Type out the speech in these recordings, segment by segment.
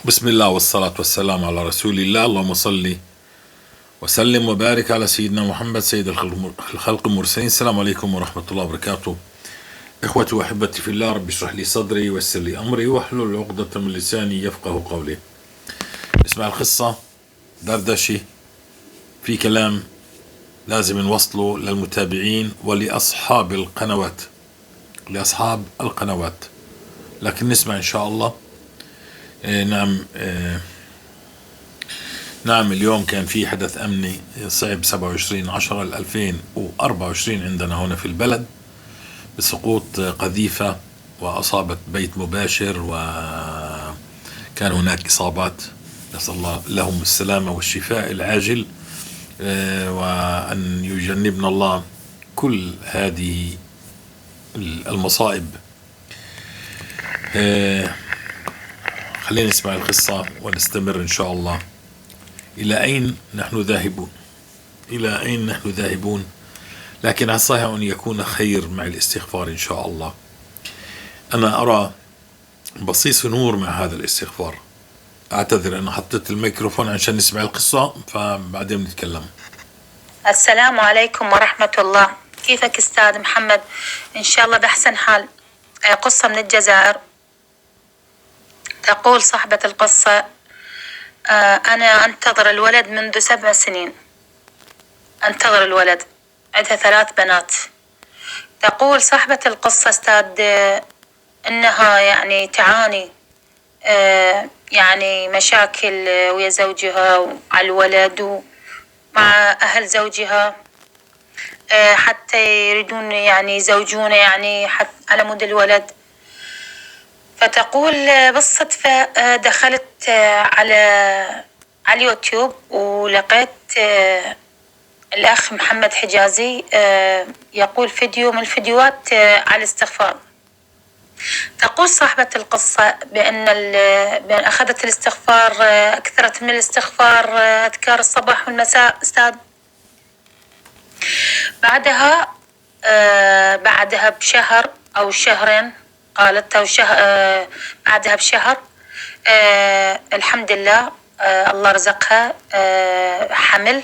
بسم الله والصلاة والسلام على رسول الله، اللهم صل وسلم وبارك على سيدنا محمد سيد الخلق المرسلين. السلام عليكم ورحمة الله وبركاته. إخوتي وأحبتي في الله، رب اشرح لي صدري ويسر لي أمري واحلل عقدة من لساني يفقه قولي. اسمع القصة، دردشة، في كلام لازم نوصله للمتابعين ولأصحاب القنوات، لأصحاب القنوات، لكن نسمع إن شاء الله. نعم، نعم، اليوم كان في حدث أمني صعب 27/10/2024 عندنا هنا في البلد، بسقوط قذيفة وأصابت بيت مباشر، وكان هناك إصابات، نسأل الله لهم السلامة والشفاء العاجل، وأن يجنبنا الله كل هذه المصائب. خلينا نسمع القصة ونستمر إن شاء الله. إلى أين نحن ذاهبون؟ إلى أين نحن ذاهبون؟ لكن عساه أن يكون خير مع الاستغفار إن شاء الله. أنا أرى بصيص نور مع هذا الاستغفار. أعتذر أنا حطيت الميكروفون عشان نسمع القصة فبعدين نتكلم. السلام عليكم ورحمة الله. كيفك أستاذ محمد؟ إن شاء الله بأحسن حال. قصة من الجزائر. تقول صاحبة القصة: أنا أنتظر الولد منذ 7 سنين، أنتظر الولد. عندها 3 بنات. تقول صاحبة القصة أستاذ إنها يعني تعاني يعني مشاكل ويا زوجها وعلى الولد ومع أهل زوجها، حتى يريدون يعني يزوجونه يعني حتى على مود الولد. فتقول بالصدفة دخلت على اليوتيوب ولقيت الأخ محمد حجازي يقول فيديو من الفيديوهات على الاستغفار. تقول صاحبة القصة بأن أخذت الاستغفار، أكثرت من الاستغفار، أذكار الصباح والمساء أستاذ. بعدها بشهر أو شهرين قالت، أو شهر، بعدها بشهر الحمد لله الله رزقها حمل.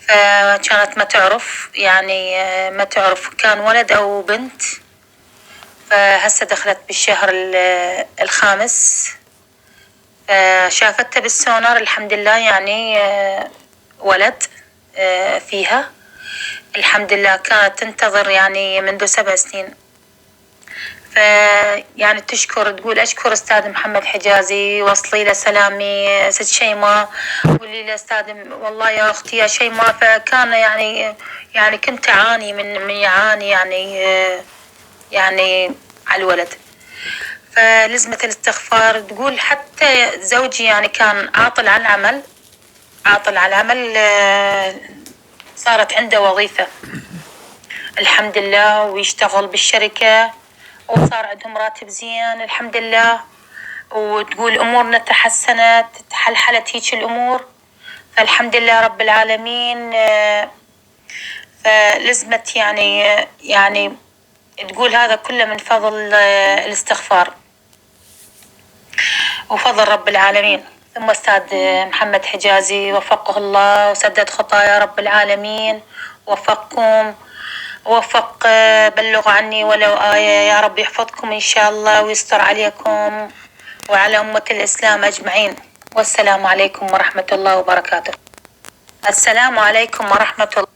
فكانت ما تعرف، يعني ما تعرف كان ولد أو بنت. فهسه دخلت بالشهر الخامس، فشافتها بالسونار الحمد لله يعني ولد فيها الحمد لله. كانت تنتظر يعني منذ 7 سنين. فيعني تشكر، تقول أشكر أستاذ محمد حجازي، وصلي له سلامي ست شيماء، قولي له أستاذ والله يا أختي يا شيماء. فكان يعني كنت أعاني من يعاني يعني على الولد. فلزمت الاستغفار. تقول حتى زوجي يعني كان عاطل عن العمل، عاطل عن العمل، صارت عنده وظيفة الحمد لله، ويشتغل بالشركة، وصار عندهم راتب زين الحمد لله. وتقول أمورنا تحسنت، تحلحلت هيك الأمور، فالحمد لله رب العالمين. فلزمت يعني تقول هذا كله من فضل الاستغفار وفضل رب العالمين. ثم أستاذ محمد حجازي وفقه الله وسدد خطايا رب العالمين، وفقكم وفق، بلغ عني ولو آية يا رب، يحفظكم إن شاء الله ويستر عليكم وعلى أمة الإسلام أجمعين. والسلام عليكم ورحمة الله وبركاته. السلام عليكم ورحمة الله.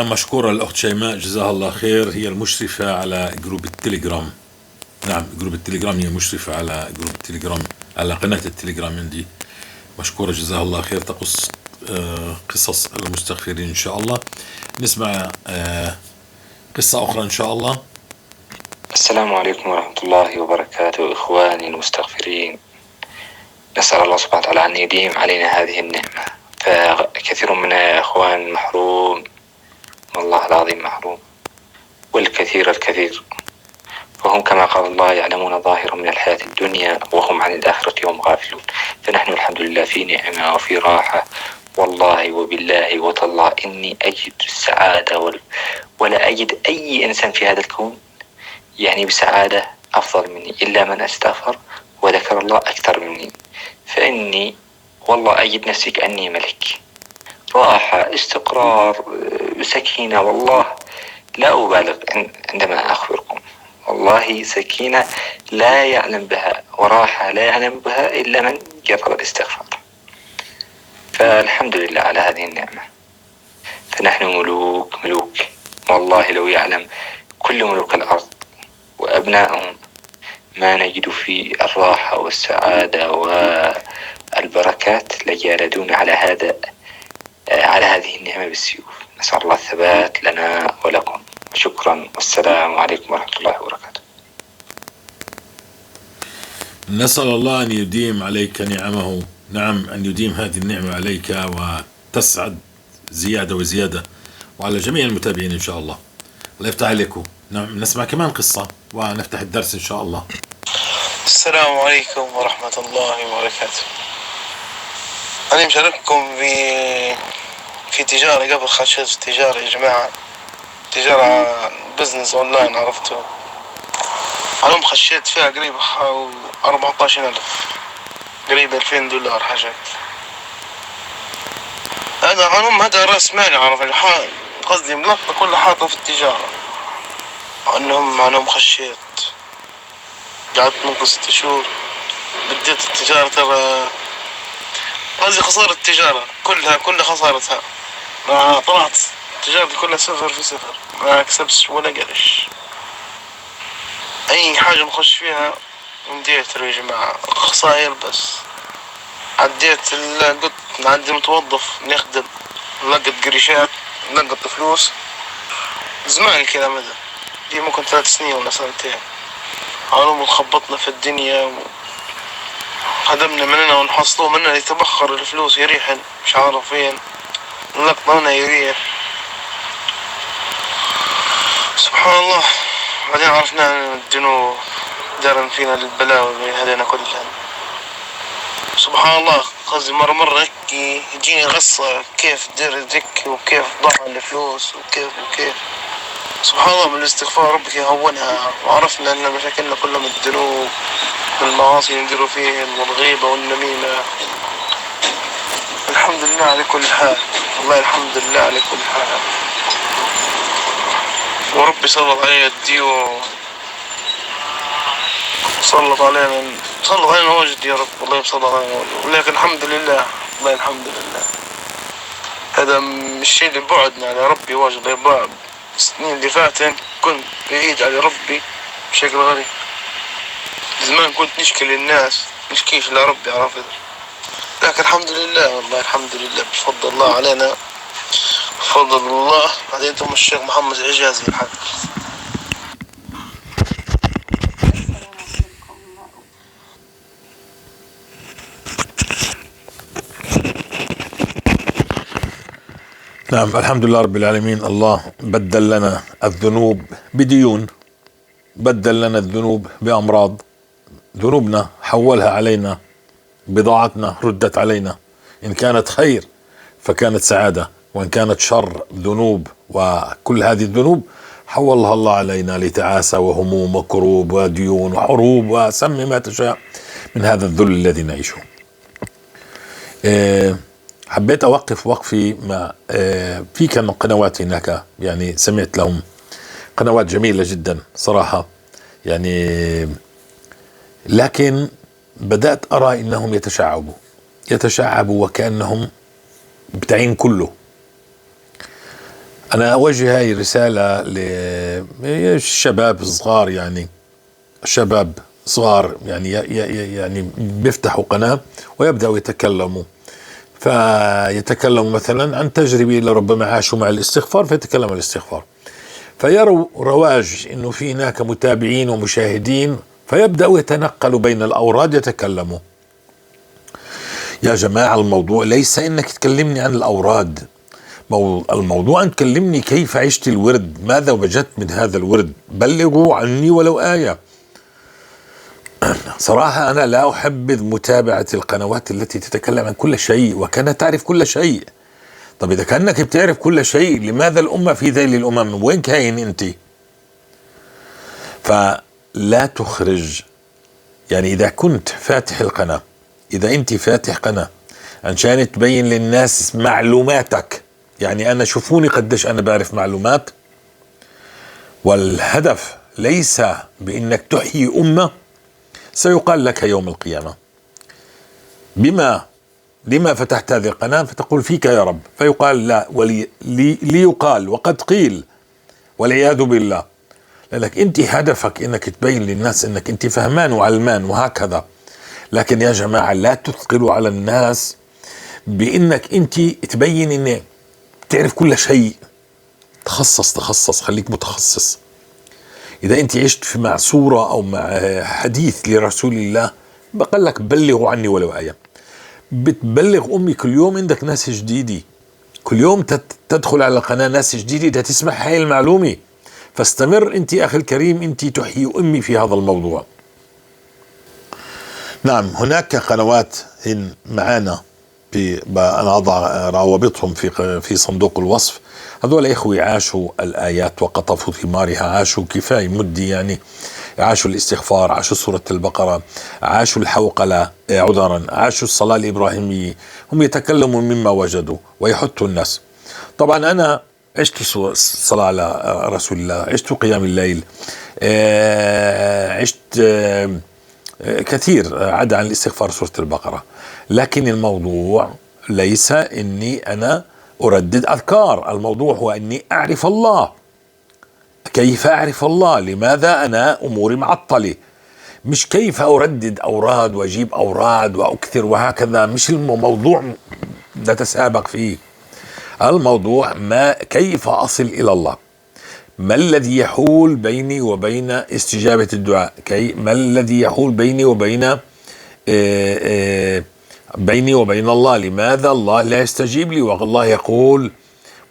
مشكورة الأخت شيماء، جزاها الله خير. هي المشرفة على جروب التليجرام. نعم، جروب التليجرام، هي مشرفة على جروب التليجرام، على قناة التليجرام عندي. مشكورة جزاها الله خير. تقص قصص المستغفرين إن شاء الله. نسمع قصة أخرى إن شاء الله. السلام عليكم ورحمة الله وبركاته. إخواني المستغفرين، نسأل الله سبحانه وتعالى أن يديم علينا هذه النعمة. فكثير من إخوان محروم، والله العظيم محروم، والكثير الكثير، فهم كما قال الله يعلمون ظاهرا من الحياة الدنيا وهم عن الآخرة هم غافلون. فنحن الحمد لله في نعمة وفي راحة، والله وبالله وتالله إني أجد السعادة ولا أجد أي إنسان في هذا الكون يعني بسعادة أفضل مني إلا من استغفر وذكر الله أكثر مني، فإني والله أجد نفسي كأني ملك، راحة، استقرار، سكينة. والله لا أبالغ عندما أخبركم، والله سكينة لا يعلم بها وراحة لا يعلم بها إلا من جرب الاستغفار. فالحمد لله على هذه النعمة، فنحن ملوك ملوك، والله لو يعلم كل ملوك الأرض وأبنائهم ما نجد في الراحة والسعادة والبركات لجالدون على هذه النعمة بالسيوف. نسأل الله الثبات لنا ولكم، شكرا، والسلام عليكم ورحمة الله وبركاته. نسأل الله أن يديم عليك نعمه، نعم أن يديم هذه النعمة عليك وتسعد زيادة وزيادة، وعلى جميع المتابعين إن شاء الله. الله يفتح عليكم. نعم نسمع كمان قصة ونفتح الدرس إن شاء الله. السلام عليكم ورحمة الله وبركاته. أنا مشارككم في تجارة قبل، خشيت في تجارة يا جماعة، تجارة business online، عرفتوا؟ اليوم خشيت فيها قريب 14,000، قريب $2000 حاجة. هذا علوم، هذا راس مالي، عرف الحال، قصدي ملقطة كل حاطة في التجارة. انهم خشيت قعدت ممكن 6 شهور بديت التجارة، ترى قصدي خسارة التجارة كلها، كلها خسارتها، ما طلعت تجارتي كلها صفر في صفر، ما كسبتش ولا قرش. أي حاجة نخش فيها نديت يا جماعة خساير بس. عديت قلت نعدي متوظف نخدم، نلقط قريشات، نلقط فلوس. زمان الكلام هذا دي ممكن 3 سنين ولا سنتين. علوم خبطنا في الدنيا خدمنا مننا ونحصلوه مننا، يتبخر الفلوس يريحن مش عارف فين، نلقط منها يريح. سبحان الله. بعدين عرفنا الدنو دارن فينا البلاوي هذينا كلها. سبحان الله. قصدي مرة هيك يجيني غصة، كيف دير ذك وكيف ضاع الفلوس وكيف وكيف. سبحان الله، من الاستغفار ربك يهونها. وعرفنا أن مشاكلنا كلها من الذنوب، من المعاصي اللي نديروا فيهن والغيبة والنميمة. الحمد لله على كل حال، والله الحمد لله على كل حال. وربي سلط علينا الديون، سلط علينا، سلط علينا وجد يا رب، والله سلط علينا وجد. ولكن الحمد لله، والله الحمد لله. هذا الشيء اللي بعدنا على ربي واجد. بعد السنين اللي فاتن كنت بعيد على ربي بشكل غريب. زمان كنت نشكي للناس، نشكيش لربي، عرفت؟ لكن الحمد لله، والله الحمد لله بفضل الله علينا، بفضل الله. بعدين ثم الشيخ محمد الحجازي الحق. نعم الحمد لله رب العالمين. الله بدل لنا الذنوب بديون، بدل لنا الذنوب بأمراض، ذنوبنا حولها علينا، بضاعتنا ردت علينا. إن كانت خير فكانت سعادة، وإن كانت شر ذنوب، وكل هذه الذنوب حولها الله علينا لتعاسة وهموم وكروب وديون وحروب وسمي ما تشاء من هذا الذل الذي نعيشه. حبيت أوقف وقفي مع في كان قنوات هناك، يعني سمعت لهم قنوات جميلة جدا صراحة، يعني لكن بدأت أرى إنهم يتشعبوا وكأنهم بتعين كله. أنا أوجه هاي الرسالة للشباب الصغار، يعني شباب صغار يعني بيفتحوا قناة ويبدأوا يتكلموا، فيتكلموا مثلا عن تجربة لربما عاشوا مع الاستغفار، فيتكلموا عن الاستغفار، فيروا رواج إنه في هناك متابعين ومشاهدين، فيبدأوا يتنقلوا بين الأوراد يتكلموا. يا جماعة الموضوع ليس إنك تكلمني عن الأوراد، الموضوع أن تكلمني كيف عشت الورد، ماذا وجدت من هذا الورد، بلغوا عني ولو آية. صراحة أنا لا أحبذ متابعة القنوات التي تتكلم عن كل شيء وكانها تعرف كل شيء. طب إذا كأنك بتعرف كل شيء لماذا الأمة في ذيل الأمم؟ وين كاين أنت؟ لا تخرج. يعني إذا كنت فاتح القناة، إذا أنت فاتح قناة عشان تبين للناس معلوماتك، يعني أنا شوفوني قديش أنا بعرف معلومات، والهدف ليس بأنك تحيي أمة، سيقال لك يوم القيامة لما فتحت هذه القناة؟ فتقول فيك يا رب، فيقال لا، ليقال وقد قيل والعياذ بالله. لأنك أنت هدفك أنك تبين للناس أنك أنت فهمان وعلمان وهكذا. لكن يا جماعة لا تثقلوا على الناس بأنك أنت تبين أن تعرف كل شيء. تخصص تخصص، خليك متخصص. إذا أنت عشت في مع سورة أو مع حديث لرسول الله بقول لك بلغوا عني ولو آية. بتبلغ أمي كل يوم، عندك ناس جديدة كل يوم تدخل على القناة ناس جديدة تسمع هاي المعلومة. فاستمر أنت أخي الكريم، أنت تحيي أمي في هذا الموضوع. نعم هناك قنوات هن معانا، أنا أضع روابطهم في صندوق الوصف. هذول إخوي عاشوا الآيات وقطفوا ثمارها، عاشوا كفاية مدي، يعني عاشوا الاستغفار، عاشوا سورة البقرة، عاشوا الحوقلة، عذرا، عاشوا الصلاة الإبراهيمية. هم يتكلموا مما وجدوا ويحثوا الناس. طبعا أنا عشت الصلاة على رسول الله، عشت قيام الليل، عشت كثير عدا عن الاستغفار سورة البقرة. لكن الموضوع ليس أني أنا أردد أذكار، الموضوع هو أني أعرف الله. كيف أعرف الله؟ لماذا أنا أموري معطلة؟ مش كيف أردد أوراد وأجيب أوراد وأكثر وهكذا، مش الموضوع نتسابق فيه. الموضوع ما كيف أصل إلى الله، ما الذي يحول بيني وبين استجابة الدعاء، ما الذي يحول بيني وبين بيني وبين الله، لماذا الله لا يستجيب لي؟ والله يقول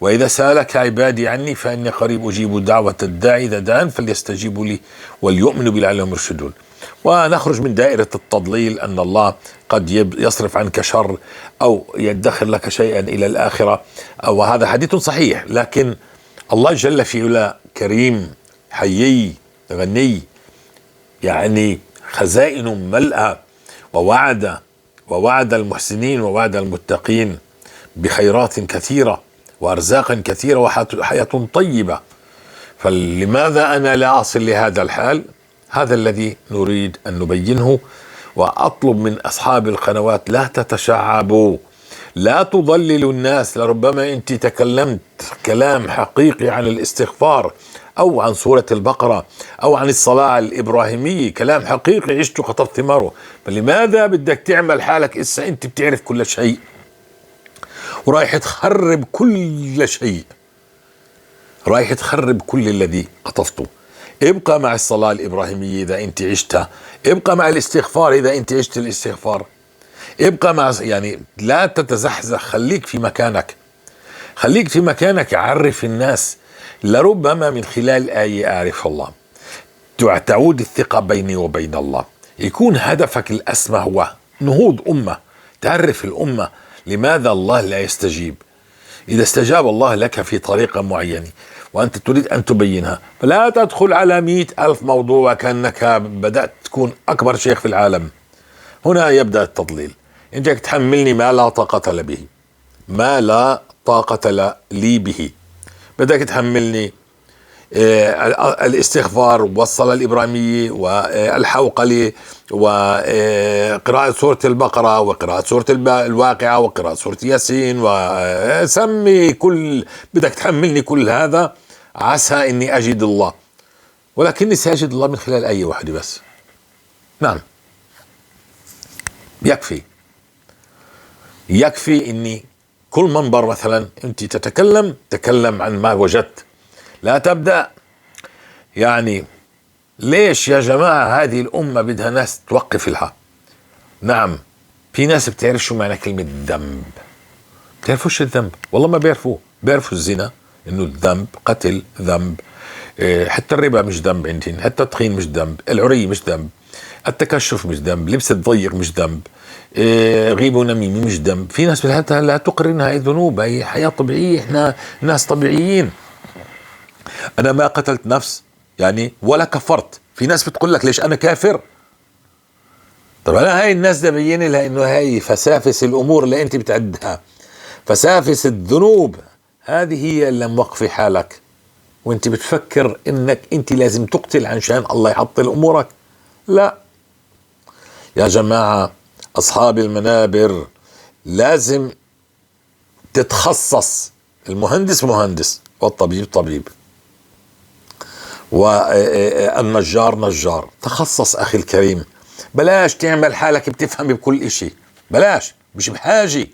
وإذا سألك عبادي عني فإني قريب أجيب دعوة الداعي إذا دعان فليستجيبوا لي وليؤمنوا بي لعلهم يرشدون. ونخرج من دائرة التضليل أن الله قد يصرف عنك شر أو يدخر لك شيئا إلى الآخرة، وهذا حديث صحيح، لكن الله جل في علاه كريم حيي غني، يعني خزائن ملأى، ووعد المحسنين ووعد المتقين بخيرات كثيرة وأرزاق كثيرة وحياة طيبة. فلماذا أنا لا أصل لهذا الحال؟ هذا الذي نريد أن نبينه. وأطلب من أصحاب القنوات لا تتشعبوا، لا تضللوا الناس. لربما أنت تكلمت كلام حقيقي عن الاستغفار أو عن سورة البقرة أو عن الصلاة الإبراهيمية، كلام حقيقي عشت وخطفت ثماره، فلماذا بدك تعمل حالك إسا أنت بتعرف كل شيء ورايح تخرب كل شيء، رايح تخرب كل الذي قطفته؟ ابقى مع الصلاة الإبراهيمية إذا أنت عشتها، ابقى مع الاستغفار إذا أنت عشت الاستغفار، ابقى مع، يعني لا تتزحزح، خليك في مكانك، خليك في مكانك. عرف الناس، لربما من خلال آية أعرف الله تعود الثقة بيني وبين الله. يكون هدفك الأسمى هو نهوض أمة، تعرف الأمة لماذا الله لا يستجيب. إذا استجاب الله لك في طريقة معينة وأنت تريد أن تبينها، فلا تدخل على 100,000 موضوع وكأنك بدأت تكون أكبر شيخ في العالم. هنا يبدأ التضليل. أنت تحملني ما لا طاقة لي به، ما لا طاقة لي به. بدك تحملني الاستغفار والصلاة الإبراهيمية والحوقلة وقراءة سورة البقرة وقراءة سورة الواقعة وقراءة سورة ياسين، وسمي كل، بدك تحملني كل هذا عسى إني أجد الله، ولكني سأجد الله من خلال آية واحدة بس. نعم يكفي، يكفي إني كل منبر مثلا أنت تتكلم، تكلم عن ما وجدت، لا تبدأ. يعني ليش يا جماعة هذه الأمة بدها ناس توقف لها؟ نعم في ناس بتعرف شو معنى كلمة ذنب، بتعرفوش الذنب؟ والله ما بيعرفوه. بيعرفوا الزنا إنه الذنب، قتل ذنب، حتى الربا مش ذنب عندهم، حتى التدخين مش ذنب، العري مش ذنب، التكشف مش ذنب، لبس الضيق مش ذنب، غيبة ونميمة مش ذنب. في ناس حتى لا تقر انها هي ذنوب، هي حياة طبيعية، احنا ناس طبيعيين. انا ما قتلت نفس يعني ولا كفرت، في ناس بتقول لك ليش أنا كافر؟ طب أنا هاي الناس تبين لها إنه هاي فسافس الأمور اللي أنت بتعدها، فسافس الذنوب، هذه هي اللي موقفة حالك، وانت بتفكر انك انت لازم تقتل عشان الله يعطل امورك. لا يا جماعة، اصحاب المنابر لازم تتخصص. المهندس مهندس، والطبيب طبيب، والنجار نجار. تخصص اخي الكريم، بلاش تعمل حالك بتفهم بكل اشي، بلاش، مش بحاجة،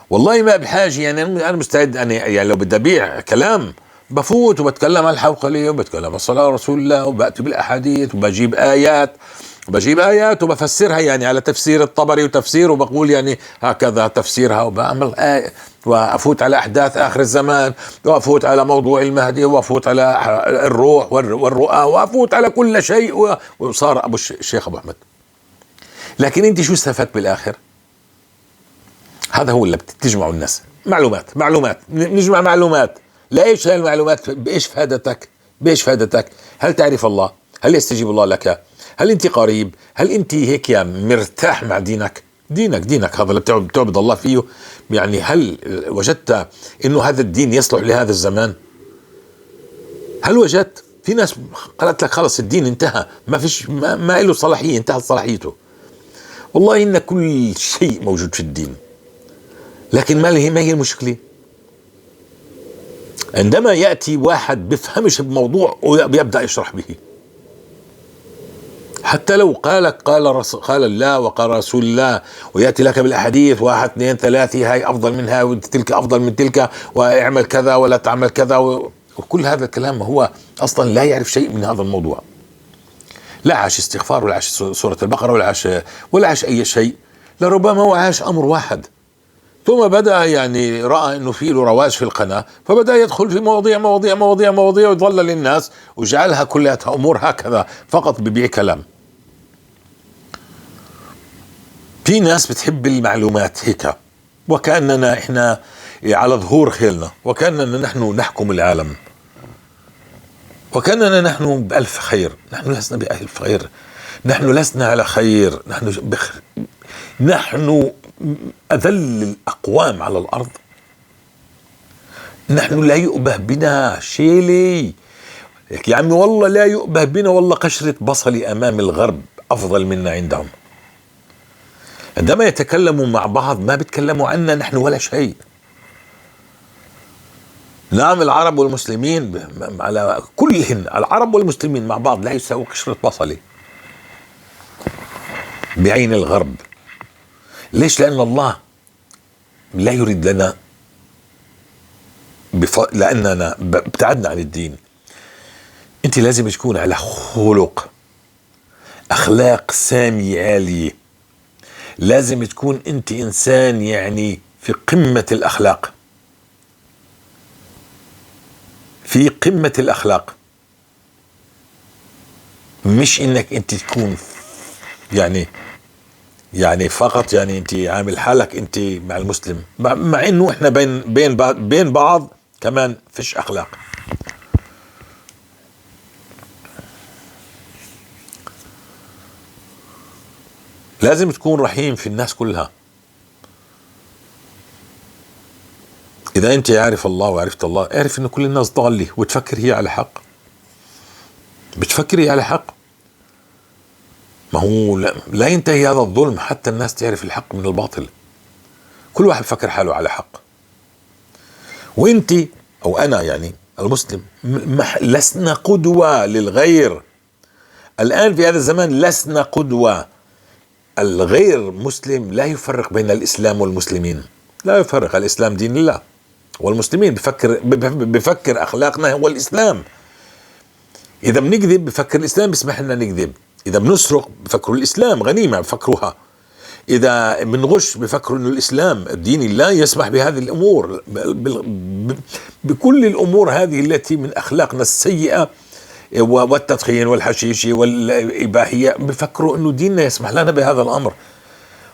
والله ما بحاجة. يعني انا مستعد، انا يعني لو بدي ابيع كلام بفوت وبتكلم عن الحوقلية وبتكلم عن الصلاة على رسول الله وبأتي بالأحاديث وبجيب آيات، وبجيب آيات وبفسرها يعني على تفسير الطبري وتفسيره، وبقول يعني هكذا تفسيرها، وبعمل آية، وأفوت على أحداث آخر الزمان، وأفوت على موضوع المهدي، وأفوت على الروح والرؤى، وأفوت على كل شيء، وصار أبو الشيخ أبو أحمد. لكن أنت شو استفدت بالآخر؟ هذا هو اللي بتجمعه الناس، معلومات معلومات، نجمع معلومات. لإيش هاي المعلومات؟ بإيش فادتك؟ بإيش فادتك؟ هل تعرف الله؟ هل يستجيب الله لك؟ هل أنت قريب؟ هل أنت هيك يا مرتاح مع دينك؟ دينك دينك هذا اللي بتعبد الله فيه، يعني هل وجدت إنه هذا الدين يصلح لهذا الزمان؟ هل وجدت؟ في ناس قالت لك خلص الدين انتهى، ما فيش، ما له صلاحية، انتهت صلاحيته. والله إن كل شيء موجود في الدين، لكن ما هي المشكلة؟ عندما يأتي واحد بفهمش بموضوع ويبدأ يشرح به، حتى لو قال قال الله وقال رسول الله، ويأتي لك بالأحاديث 1 2 3، هاي أفضل منها وتلك أفضل من تلك، واعمل كذا ولا تعمل كذا، وكل هذا الكلام هو أصلا لا يعرف شيء من هذا الموضوع. لا عاش استغفار، ولا عاش سورة البقرة، ولا عاش أي شيء. لربما هو عاش أمر واحد، ثم بدأ يعني رأى أنه في له رواج في القناة، فبدأ يدخل في مواضيع مواضيع مواضيع مواضيع ويضلل الناس وجعلها كلها أمور هكذا فقط ببيع كلام. في ناس بتحب المعلومات هيك، وكأننا إحنا على ظهور خيلنا، وكأننا نحن نحكم العالم، وكأننا نحن بألف خير. نحن لسنا بألف خير، نحن لسنا على خير، نحن أذل الأقوام على الأرض، نحن لا يؤبه بنا شيلي يا عمي، والله لا يؤبه بنا، والله قشرة بصلي أمام الغرب أفضل منا عندهم. عندما يتكلموا مع بعض ما بيتكلموا عنا نحن ولا شيء. نعم العرب والمسلمين على كلهن، العرب والمسلمين مع بعض لا يساووا قشرة بصلي بعين الغرب. ليش؟ لأن الله لا يريد لنا لأننا ابتعدنا عن الدين. أنت لازم تكون على خلق، أخلاق سامية عالية، لازم تكون أنت إنسان يعني في قمة الأخلاق، في قمة الأخلاق، مش إنك أنت تكون يعني فقط يعني انت عامل حالك انت مع المسلم، مع انه احنا بين بين بعض كمان فيش اخلاق. لازم تكون رحيم في الناس كلها. اذا انت عارف الله وعرفت الله، اعرف انه كل الناس ضاله وتفكر هي على حق، بتفكر هي على حق. ما هو لا ينتهي هذا الظلم حتى الناس تعرف الحق من الباطل. كل واحد بفكر حاله على حق، وانت او انا يعني المسلم لسنا قدوة للغير. الان في هذا الزمان لسنا قدوة. الغير مسلم لا يفرق بين الاسلام والمسلمين، لا يفرق. الاسلام دين الله، والمسلمين بفكر اخلاقنا هو الاسلام. اذا بنكذب بفكر الاسلام بيسمح لنا نكذب، إذا بنسرق بفكروا الإسلام غنيمة بفكروها، إذا بنغش بفكروا إنه الإسلام دين الله يسمح بهذه الأمور، بكل الأمور هذه التي من أخلاقنا السيئة والتدخين والحشيش والإباحية، بفكروا إنه ديننا يسمح لنا بهذا الأمر،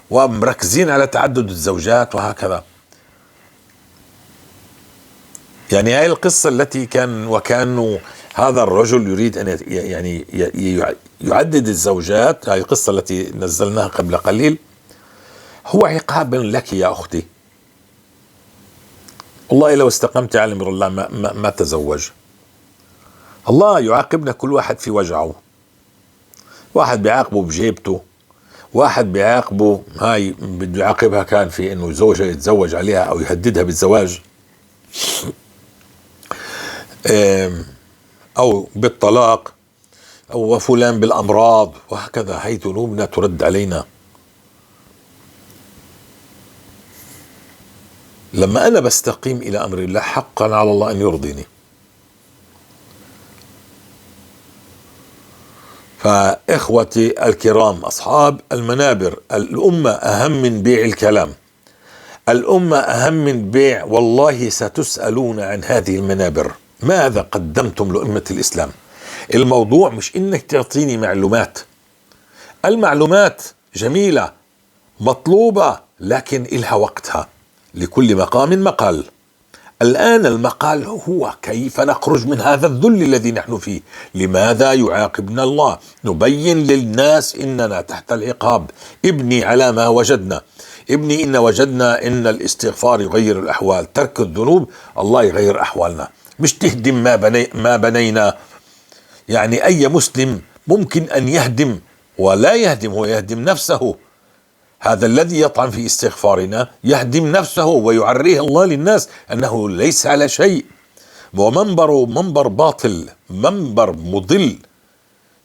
ومركزين على تعدد الزوجات وهكذا. يعني هاي القصة التي كان وكانوا هذا الرجل يريد أن يعني يعدد الزوجات، هذه القصة التي نزلناها قبل قليل، هو عقاب لك يا أختي. والله لو استقمت على أمر الله ما تزوج. الله يعاقبنا كل واحد في وجعه، واحد بيعاقبه بجيبته، واحد بيعاقبه هاي بده يعاقبها كان في انه زوجها يتزوج عليها او يهددها بالزواج او بالطلاق، او فلان بالامراض، وهكذا. هي ذنوبنا ترد علينا. لما انا بستقيم الى امر الله حقا على الله ان يرضيني. فإخوتي الكرام أصحاب المنابر، الأمة أهم من بيع الكلام، الأمة أهم من بيع. والله ستسألون عن هذه المنابر، ماذا قدمتم لأمة الإسلام؟ الموضوع مش إنك تعطيني معلومات، المعلومات جميلة مطلوبة، لكن إلها وقتها، لكل مقام مقال. الآن المقال هو كيف نخرج من هذا الذل الذي نحن فيه، لماذا يعاقبنا الله؟ نبين للناس إننا تحت العقاب. ابني على ما وجدنا، ابني إن وجدنا إن الاستغفار يغير الأحوال، ترك الذنوب الله يغير أحوالنا، مش تهدم ما بنينا. يعني أي مسلم ممكن أن يهدم، ولا يهدم، هو يهدم نفسه. هذا الذي يطعن في استغفارنا يهدم نفسه ويعريه الله للناس أنه ليس على شيء، ومنبره منبر باطل، منبر مضل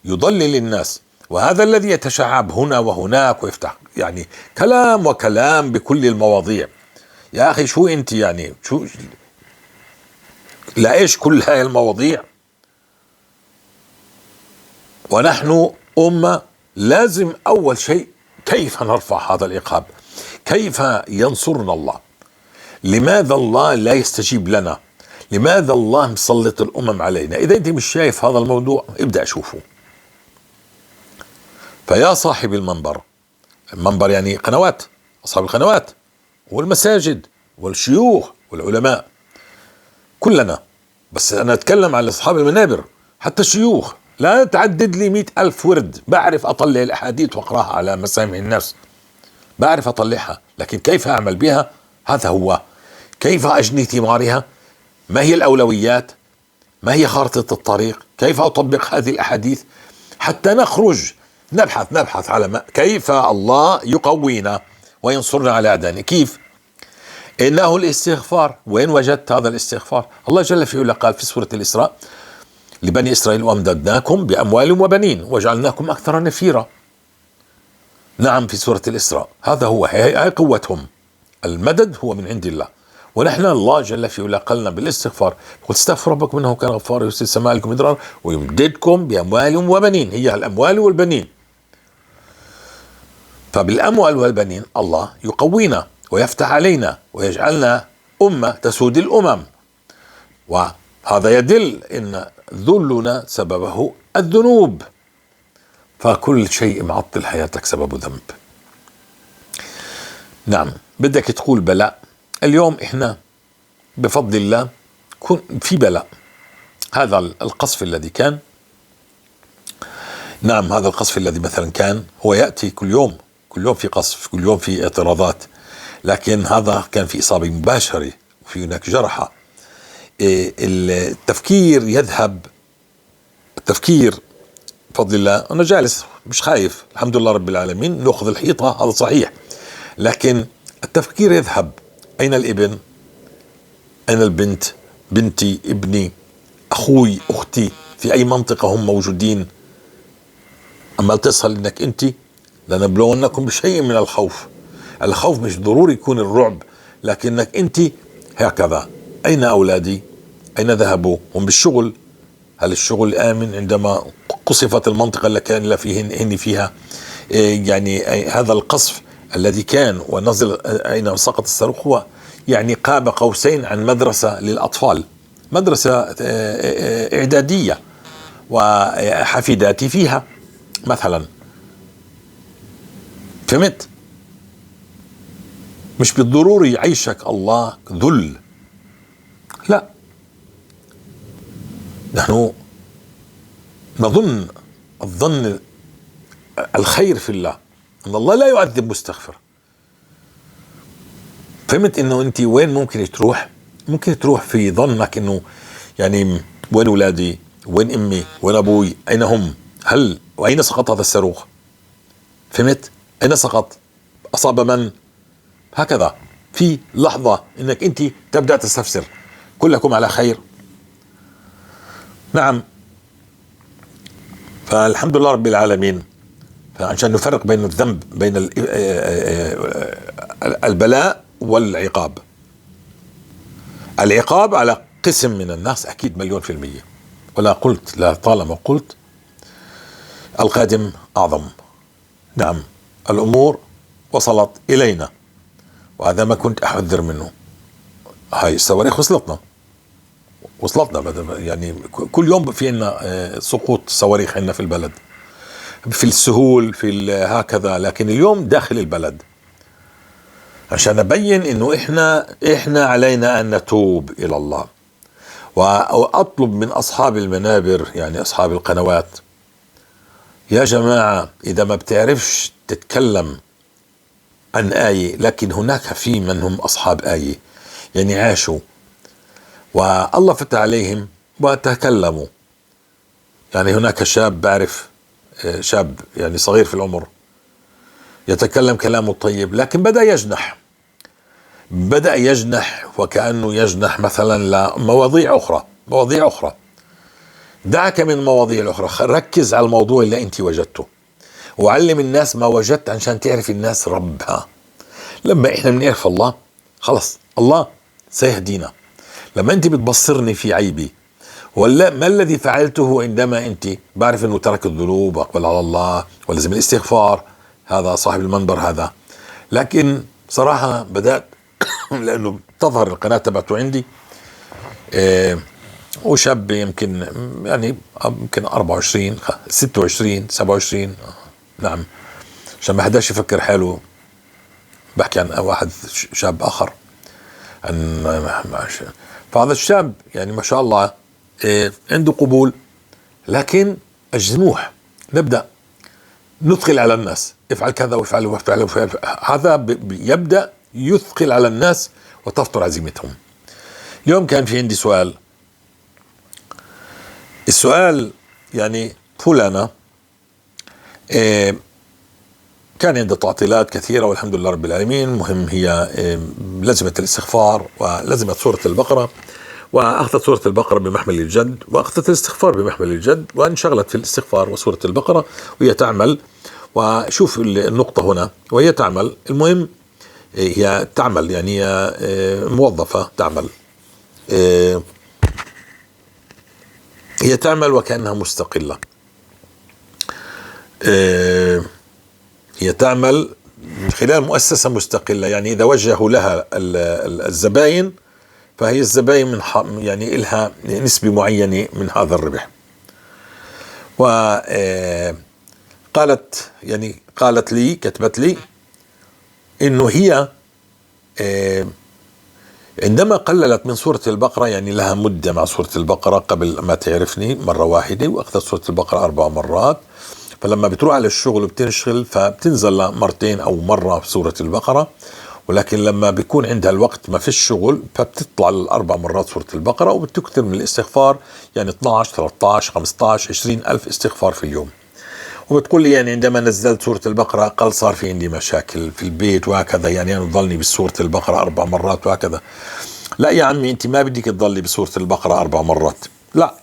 يضلل الناس. وهذا الذي يتشعب هنا وهناك ويفتح يعني كلام وكلام بكل المواضيع. يا أخي شو أنت يعني شو لإيش كل هاي المواضيع؟ ونحن أمة لازم أول شيء كيف نرفع هذا العقاب؟ كيف ينصرنا الله؟ لماذا الله لا يستجيب لنا؟ لماذا الله مسلط الأمم علينا؟ إذا أنت مش شايف هذا الموضوع ابدأ شوفه. فيا صاحب المنبر، المنبر يعني قنوات، أصحاب القنوات والمساجد والشيوخ والعلماء كلنا، بس أنا أتكلم على أصحاب المنابر حتى الشيوخ. لا تعدد لي 100,000 ورد، بعرف أطلع الأحاديث وأقرأها على مسامع الناس، بعرف أطلعها، لكن كيف أعمل بها؟ هذا هو. كيف أجني ثمارها؟ ما هي الأولويات؟ ما هي خارطة الطريق؟ كيف أطبق هذه الأحاديث حتى نخرج؟ نبحث على ما كيف الله يقوينا وينصرنا على أعدائنا. كيف؟ إنه الاستغفار. وين وجدت هذا الاستغفار؟ الله جل في علاه قال في سورة الإسراء لبني إسرائيل وأمددناكم بأموال وبنين وجعلناكم أكثر نفيرا. نعم، في سورة الإسراء. هذا هو، هي قوتهم، المدد هو من عند الله. ونحن الله جل في علاه قالنا بالاستغفار، قل استغفر ربكم إنه كان غفارا يرسل السماء عليكم مدرارا ويمددكم بأموال وبنين. هي الأموال والبنين. فبالأموال والبنين الله يقوينا ويفتح علينا ويجعلنا أمة تسود الأمم. وهذا يدل إن ذلنا سببه الذنوب، فكل شيء معطل حياتك سببه ذنب. نعم، بدك تقول بلاء. اليوم إحنا بفضل الله في بلاء. هذا القصف الذي كان، نعم هذا القصف الذي مثلا كان هو يأتي كل يوم، كل يوم في قصف، كل يوم في اعتراضات، لكن هذا كان في إصابة مباشرة وفي هناك جرحى. التفكير يذهب، التفكير بفضل الله أنا جالس مش خايف الحمد لله رب العالمين، نأخذ الحيطة هذا صحيح، لكن التفكير يذهب. أين الابن؟ أين البنت؟ بنتي، ابني، أخوي، أختي، في أي منطقة هم موجودين؟ أما تصل إنك أنت لنبلونكم بشيء من الخوف. الخوف مش ضروري يكون الرعب، لكنك أنت هكذا. أين أولادي؟ أين ذهبوا؟ هم بالشغل. هل الشغل آمن عندما قصفت المنطقة اللي كان هن فيها؟ يعني هذا القصف الذي كان ونزل أين سقط الصاروخ هو يعني قاب قوسين عن مدرسة للأطفال، مدرسة إعدادية وحفيداتي فيها مثلا. فهمت؟ مش بالضروري يعيشك الله ذل، لا، نحن نظن الظن الخير في الله ان الله لا يعذب مستغفر. فهمت انه انت وين ممكن تروح؟ ممكن تروح في ظنك انه يعني وين اولادي؟ وين امي؟ وين ابوي؟ اين هم؟ هل واين سقط هذا الصاروخ؟ فهمت؟ اين سقط؟ اصاب من؟ هكذا في لحظة انك انت تبدأ تستفسر. كلكم على خير. نعم، فالحمد لله رب العالمين. فعشان نفرق بين الذنب، بين البلاء والعقاب. العقاب على قسم من الناس أكيد 1,000,000%، ولا قلت، لا طالما قلت القادم أعظم. نعم، الأمور وصلت إلينا، وهذا ما كنت أحذر منه. هاي الصواريخ وصلتنا، وصلتنا يعني كل يوم في عنا سقوط صواريخ عندنا في البلد، في السهول، في هكذا، لكن اليوم داخل البلد، عشان أبين إنه إحنا علينا أن نتوب إلى الله. وأطلب من أصحاب المنابر، يعني أصحاب القنوات، يا جماعة إذا ما بتعرفش تتكلم عن آية، لكن هناك في من هم أصحاب آية، يعني عاشوا والله فتح عليهم وتكلموا. يعني هناك شاب بعرف، شاب يعني صغير في العمر، يتكلم كلامه طيب، لكن بدأ يجنح، بدأ يجنح وكأنه يجنح مثلا لمواضيع أخرى، مواضيع أخرى. دعك من المواضيع الأخرى، ركز على الموضوع اللي أنت وجدته، وعلم الناس ما وجدت عشان تعرف الناس ربها. لما إحنا بنعرف الله خلص الله سيهدينا. لما أنت بتبصرني في عيبي، ولا ما الذي فعلته عندما أنت بعرف أنه ترك الذنوب وأقبل على الله ولازم الاستغفار، هذا صاحب المنبر هذا. لكن صراحة بدأت لأنه تظهر القناة تبعته عندي، وشاب يمكن يعني يمكن 24 26 27، نعم، عشان ما حداش يفكر حاله بحكي عن واحد شاب آخر. عن فهذا الشاب يعني ما شاء الله عنده قبول، لكن الجنوح نبدأ نثقل على الناس، افعل كذا وافعل وافعل وافعل، هذا يبدأ يثقل على الناس وتفطر عزيمتهم. اليوم كان في عندي سؤال، السؤال يعني فلانة كان عندها تعطيلات كثيرة والحمد لله رب العالمين. المهم هي لزمت الاستغفار ولزمت سورة البقرة، وأخذت سورة البقرة بمحمل الجد، وأخذت الاستغفار بمحمل الجد، وانشغلت في الاستغفار وسورة البقرة وهي تعمل. وشوف النقطة هنا، وهي تعمل، المهم هي تعمل يعني هي موظفة تعمل، هي تعمل وكأنها مستقلة، هي تعمل من خلال مؤسسة مستقلة، يعني إذا وجهوا لها الزباين فهي الزباين من يعني إلها نسبة معينة من هذا الربح. وقالت يعني قالت لي، كتبت لي إنه هي عندما قللت من سورة البقرة، يعني لها مدة مع سورة البقرة قبل ما تعرفني مرة واحدة، وأخذت سورة البقرة 4 مرات، فلما بتروح على الشغل وبتنشغل فبتنزل مرتين أو مرة سورة البقرة، ولكن لما بيكون عندها الوقت ما فيش شغل فبتطلع ال4 مرات سورة البقرة، وبتكثر من الاستغفار، يعني 12 13 15 20 ألف استغفار في اليوم. وبتقول لي يعني عندما نزلت سورة البقرة قال صار في عندي مشاكل في البيت وهكذا، يعني أنا بضلني بسورة البقرة 4 مرات وهكذا. لا يا عمي، أنت ما بدك تضلي بسورة البقرة 4 مرات، لا،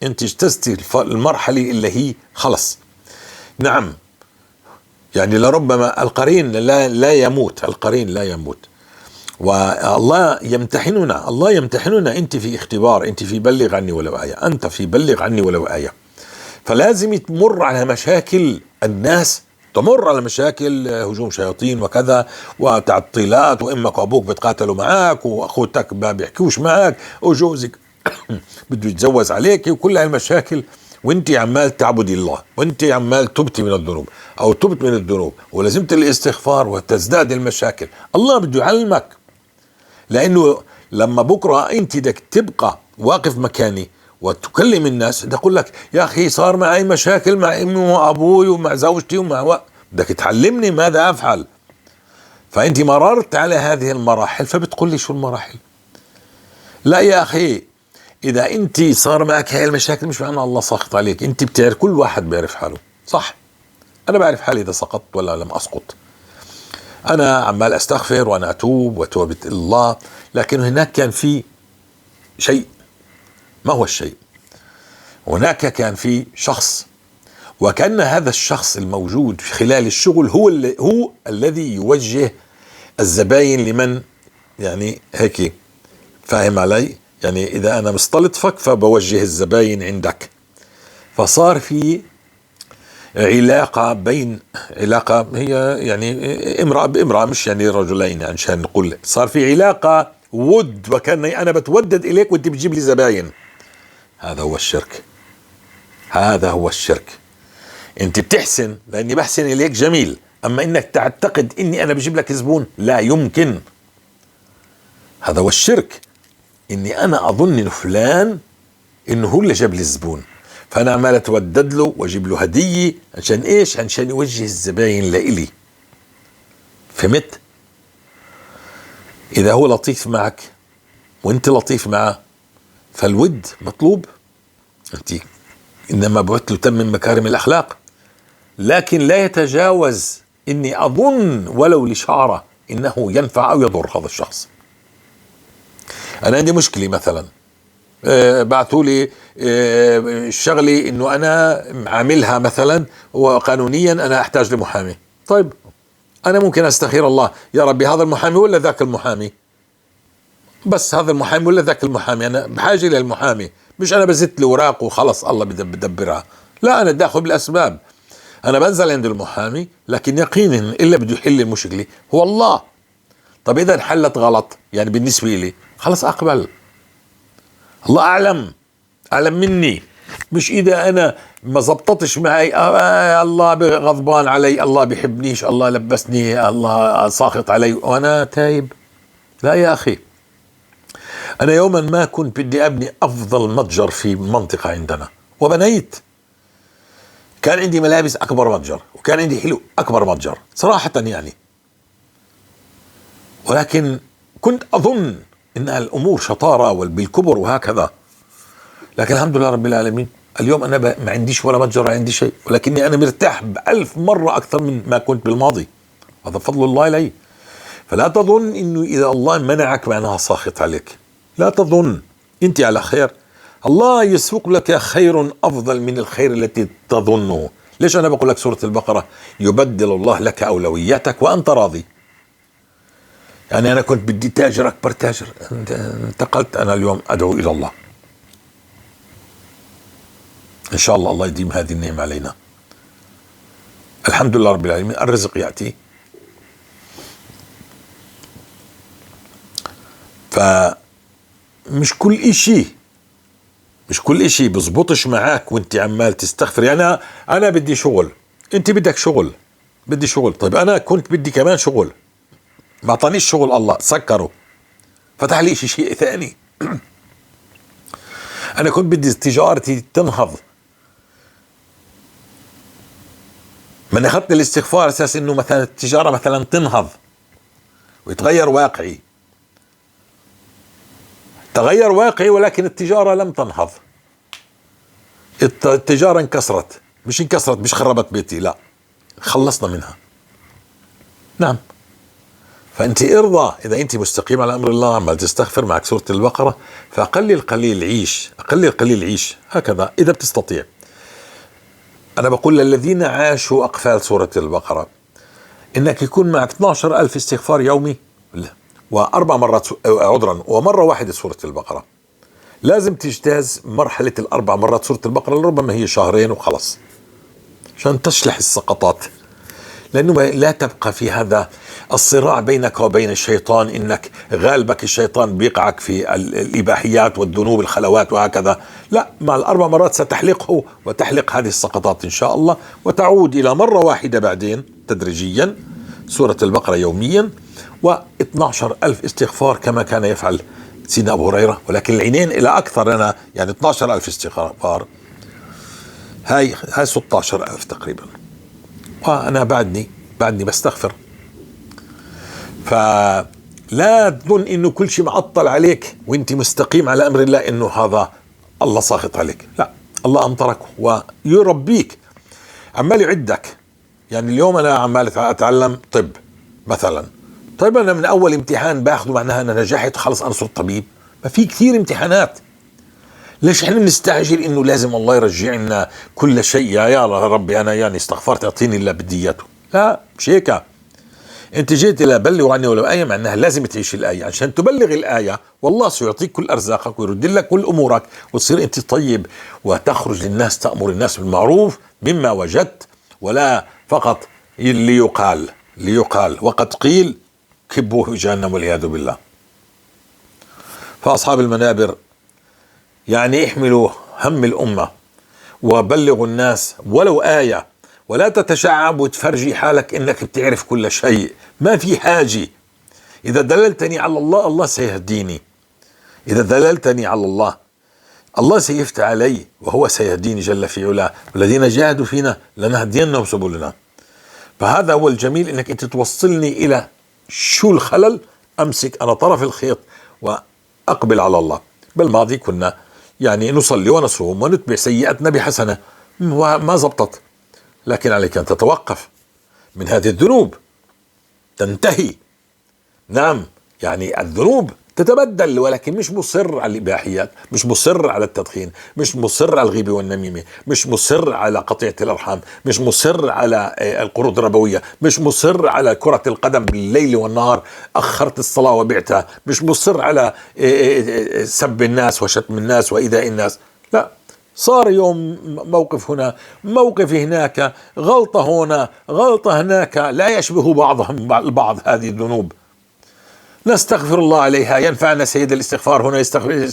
أنت اجتزتي المرحلة اللي هي خلص. نعم، يعني لربما القرين لا يموت، القرين لا يموت، والله يمتحننا، الله يمتحننا. أنت في اختبار، أنت في بلغ عني ولو آية، أنت في بلغ عني ولو آية. فلازم تمر على مشاكل الناس، تمر على مشاكل هجوم شياطين وكذا وتعطيلات، وامك وابوك بتقاتلوا معاك، واخوتك ما بيحكوش معاك، وجوزك بده يتجوز عليك، وكل هالمشاكل، وانت عمال تعبدي الله، وانت عمال تبتي من الذنوب او تبت من الذنوب، ولزمت الاستغفار وتزداد المشاكل. الله بده يعلمك، لانه لما بكره انت بدك تبقى واقف مكاني وتكلم الناس، بدي أقول لك يا أخي صار معي مشاكل مع أمي وأبوي ومع زوجتي ومع بدك تعلمني ماذا أفعل. فأنت مررت على هذه المراحل فبتقول لي شو المراحل. لا يا أخي، إذا أنت صار معك هاي المشاكل مش معنى الله ساخط عليك، أنت بتعرف، كل واحد بيعرف حاله، صح؟ أنا بعرف حالي إذا سقطت ولا لم أسقط. أنا عمال أستغفر وأنا أتوب وتوبة الله، لكن هناك كان في شيء. ما هو الشيء؟ هناك كان في شخص، وكأن هذا الشخص الموجود في خلال الشغل هو الذي يوجه الزباين لمن، يعني هيك، فاهم علي؟ يعني إذا أنا مستلطفك فبوجه الزباين عندك. فصار في علاقة بين، علاقة هي يعني امرأة بامرأة، مش يعني رجلين، يعني عشان نقول صار في علاقة ود، وكأني أنا بتودد إليك وأنت بتجيب لي زباين. هذا هو الشرك، هذا هو الشرك. أنت بتحسن لأني بحسن إليك، جميل، أما إنك تعتقد إني أنا بجيب لك زبون، لا يمكن. هذا هو الشرك، إني أنا أظن إنه فلان إنه هو اللي جاب لي الزبون، فأنا عمال أتودد له وأجيب له هدية عشان إيش؟ عشان يوجه الزباين لإلي. فهمت؟ إذا هو لطيف معك وأنت لطيف معه فالود مطلوب، أنت إنما بعثت له تمم مكارم الأخلاق، لكن لا يتجاوز إني أظن ولو لشعرة إنه ينفع أو يضر هذا الشخص. أنا عندي مشكلة مثلا، بعثوا لي شغلي إنه أنا عاملها مثلا وقانونيا أنا أحتاج لمحامي. طيب أنا ممكن أستخير الله، يا ربي هذا المحامي ولا ذاك المحامي، بس هذا المحامي ولا ذاك المحامي، أنا بحاجة للمحامي، مش أنا بزت الأوراق وخلص الله بدبرها، لا أنا بدي أخذ بالأسباب. أنا بنزل عند المحامي، لكن يقينا إلا بده يحل المشكلة هو الله. طب إذا انحلت غلط يعني بالنسبة لي خلص أقبل، الله أعلم، أعلم مني. مش إذا أنا ما زبطتش معي الله غضبان علي، الله بيحبنيش، الله لبسني، الله ساخط علي وأنا تايب. لا يا أخي، أنا يوما ما كنت بدي أبني أفضل متجر في منطقة عندنا وبنيت، كان عندي ملابس أكبر متجر، وكان عندي حلو أكبر متجر صراحة يعني، ولكن كنت أظن إن الأمور شطارة وبالكبر وهكذا، لكن الحمد لله رب العالمين اليوم أنا ما عنديش ولا متجر، ما عندي شيء، ولكني أنا مرتاح ب1000 مرة أكثر من ما كنت بالماضي، هذا فضل الله لي. فلا تظن إنه إذا الله منعك معناها ساخط عليك، لا تظن، أنت على خير، الله يسوق لك خير أفضل من الخير التي تظنه. ليش أنا بقول لك سورة البقرة يبدل الله لك أولوياتك وأنت راضي؟ يعني أنا كنت بدي تاجر أكبر تاجر، انتقلت أنا اليوم أدعو إلى الله، إن شاء الله الله يديم هذه النعمة علينا. الحمد لله رب العالمين، الرزق يأتي. فمش كل إشي، مش كل إشي بزبطش معاك وانت عمال تستغفر. يعني أنا بدي شغل، انت بدك شغل، بدي شغل، طيب أنا كنت بدي كمان شغل، ما أعطانيش شغل الله، سكره، فتح لي شيء ثاني. أنا كنت بدي تجارتي تنهض، من أخذت الاستغفار أساس إنه مثلا التجارة مثلا تنهض ويتغير واقعي، تغير واقعي ولكن التجارة لم تنهض، التجارة انكسرت، مش انكسرت مش خربت بيتي، لا خلصنا منها. نعم، فأنت ارضى إذا أنت مستقيم على أمر الله، عمال تستغفر، معك سورة البقرة، فأقل القليل عيش، أقل القليل عيش هكذا إذا بتستطيع. أنا بقول للذين عاشوا أقفال سورة البقرة إنك يكون معك 12,000 استغفار يومي، وأربع مرات عذرا ومرة واحدة سورة البقرة. لازم تجتاز مرحلة الأربع مرات سورة البقرة، لربما هي شهرين وخلص، عشان تشلح السقطات، لأنه لا تبقى في هذا الصراع بينك وبين الشيطان، إنك غالبك الشيطان بيقعك في الإباحيات والذنوب الخلوات وهكذا. لا، مع الأربع مرات ستحلقه وتحلق هذه السقطات إن شاء الله، وتعود إلى مرة واحدة بعدين تدريجيا سورة البقرة يوميا، و12,000 استغفار كما كان يفعل سيدنا أبو هريرة، ولكن العينين إلى أكثر. أنا يعني 12,000 استغفار، هاي 16,000 تقريبا، وأنا بعدني بستغفر. فلا تظن إنه كل شيء معطل عليك وانت مستقيم على أمر الله إنه هذا الله ساخط عليك، لا، الله أمطرك ويربيك، عمال يعدك. يعني اليوم أنا عمال أتعلم طب مثلا، طيب أنا من أول امتحان باخده معناها أنا نجحت خلص أنا صرت طبيب؟ ما في كثير امتحانات. ليش احنا بنستعجل انه لازم الله يرجع لنا كل شيء؟ يا ربي انا يعني استغفرت اعطيني اللي بدي اياه. لا، مش هيك. انت جيت الى بلغوا عني ولو آية، معناها لازم تعيش الآية عشان تبلغ الآية، والله سيعطيك كل أرزاقك ويرد لك كل أمورك، وتصير انت طيب وتخرج للناس تأمر الناس بالمعروف مما وجدت، ولا فقط ليقال ليقال وقد قيل كبوه في جهنم والعياذ بالله. فأصحاب المنابر يعني احملوا هم الأمة وبلغوا الناس ولو آية، ولا تتشعب وتفرجي حالك إنك بتعرف كل شيء. ما في حاجة. إذا دللتني على الله الله سيهديني، إذا دللتني على الله الله سيفتح علي وهو سيهديني جل في علاه، والذين جاهدوا فينا لنهدينهم سبلنا. فهذا هو الجميل، إنك أنت توصلني إلى شو الخلل، أمسك أنا طرف الخيط وأقبل على الله. بالماضي كنا يعني نصلي ونصوم ونتبع سيئتنا بحسنة وما زبطت، لكن عليك أن تتوقف من هذه الذنوب، تنتهي. نعم، يعني الذنوب تتبدل، ولكن مش مصر على الإباحيات، مش مصر على التدخين، مش مصر على الغيبة والنميمة، مش مصر على قطيعة الأرحام، مش مصر على القروض الربوية، مش مصر على كرة القدم بالليل والنهار، أخرت الصلاة وبعتها، مش مصر على سب الناس وشتم الناس وإيذاء الناس. لا، صار يوم موقف هنا، موقف هناك، غلطة هنا، غلطة هناك، لا يشبه بعضهم البعض هذه الذنوب. نستغفر الله عليها، ينفعنا سيد الاستغفار هنا،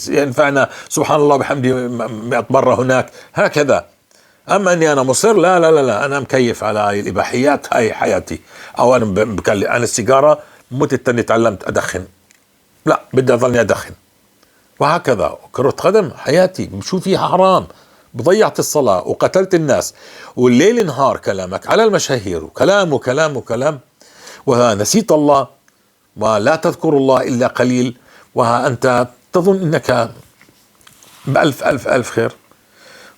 ينفعنا سبحان الله بحمده 100 مرة هناك، هكذا. أما أني أنا مصر، لا لا لا لا، أنا مكيف على هاي الإباحيات، هاي حياتي، أو أنا بكلم أنا السيجارة متت أني تعلمت أدخن، لا بدي أظلني أدخن، وهكذا. كرة قدم حياتي شو فيها حرام، بضيعت الصلاة وقتلت الناس، والليل نهار كلامك على المشاهير وكلام وكلام وكلام، ونسيت الله ولا تذكر الله إلا قليل، وأنت تظن أنك بألف ألف ألف خير.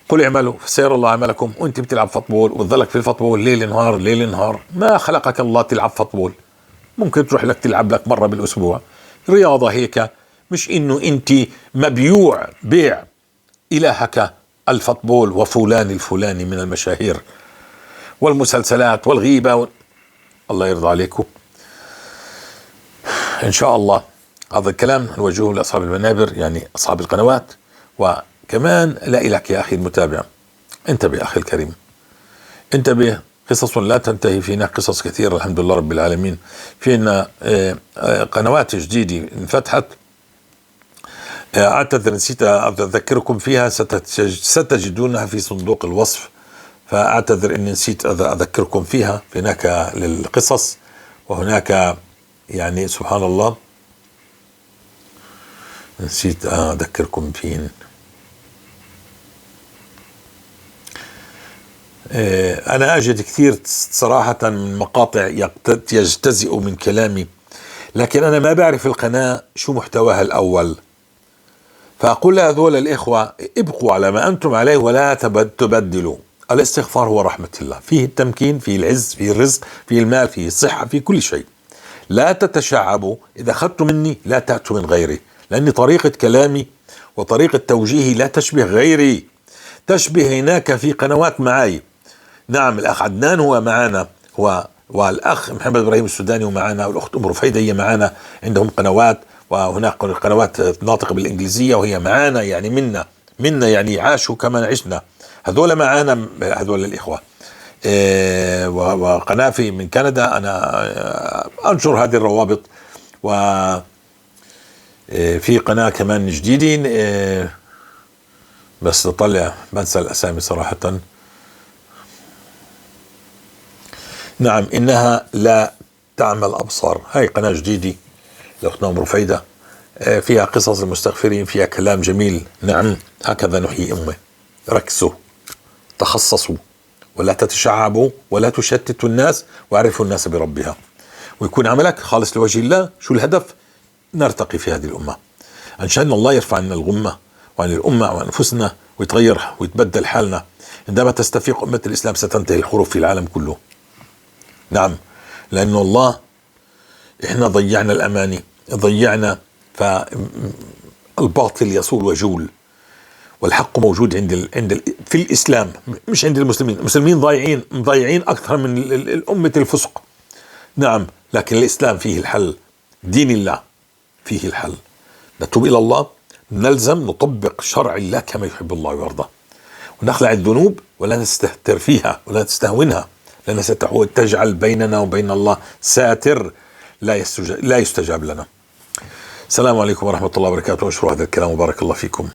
قل اعملوا فسيرى الله عملكم، وأنت بتلعب football وتظلك في ال football ليل نهار ليل نهار. ما خلقك الله تلعب football، ممكن تروح لك تلعب لك مرة بالأسبوع رياضة هيك، مش إنه أنت مبيوع بيع إلهك ال football وفلان الفلاني من المشاهير والمسلسلات والغيبة الله يرضى عليكم. إن شاء الله هذا الكلام نوجهه لأصحاب المنابر، يعني أصحاب القنوات، وكمان لا إلك يا أخي المتابع. انتبه أخي الكريم، انتبه، قصص لا تنتهي، فينا قصص كثيرة الحمد لله رب العالمين. فينا قنوات جديدة انفتحت، أعتذر نسيت أذكركم فيها، ستجدونها في صندوق الوصف، فأعتذر إني نسيت أذكركم فيها. هناك للقصص، وهناك يعني سبحان الله نسيت أذكركم فين. أنا أجد كثير صراحة من مقاطع يجتزئ من كلامي، لكن أنا ما بعرف القناة شو محتواها الأول، فأقول لهذول الإخوة ابقوا على ما أنتم عليه ولا تبدلوا. الاستغفار هو رحمة الله، فيه التمكين، فيه العز، فيه الرزق، فيه المال، فيه الصحة، فيه كل شيء. لا تتشعبوا، إذا أخذتوا مني لا تأتوا من غيري، لأن طريقة كلامي وطريقة توجيهي لا تشبه غيري، تشبه هناك في قنوات معي. نعم الأخ عدنان هو معنا، هو والأخ محمد إبراهيم السوداني هو معنا، والأخت أم رفيدة هي معنا، عندهم قنوات، وهناك قنوات ناطقة بالإنجليزية وهي معانا، يعني منا يعني عاشوا كما عشنا، هذول معانا هذول الإخوة. وقناة من كندا أنا أنشر هذه الروابط، وفي قناة كمان جديدين بس تطلع بنسى الأسامي صراحة. نعم إنها لا تعمل أبصار، هاي قناة جديدة لأختنا أم رفيدة، فيها قصص المستغفرين، فيها كلام جميل. نعم، هكذا نحيي أمة. ركزوا، تخصصوا، ولا تتشعبوا ولا تشتتوا الناس، وعرفوا الناس بربها، ويكون عملك خالص لوجه الله. شو الهدف؟ نرتقي في هذه الأمة، عشان الله يرفع عنا الغمة وعن الأمة وعن أنفسنا، ويتغير ويتبدل حالنا. عندما تستفيق أمة الإسلام ستنتهي الحروب في العالم كله. نعم، لأنه الله إحنا ضيعنا الأماني، ضيعنا، فالباطل يصول ويجول، والحق موجود في الإسلام، مش عند المسلمين. المسلمين ضايعين أكثر من الأمة الفسق. نعم، لكن الإسلام فيه الحل، دين الله فيه الحل. نتوب إلى الله، نلزم نطبق شرع الله كما يحب الله ويرضى، ونخلع الذنوب ولا نستهتر فيها ولا نستهونها، لأنها ستجعل بيننا وبين الله ساتر لا يستجاب لنا. السلام عليكم ورحمة الله وبركاته. أشكر هذا الكلام وبارك الله فيكم.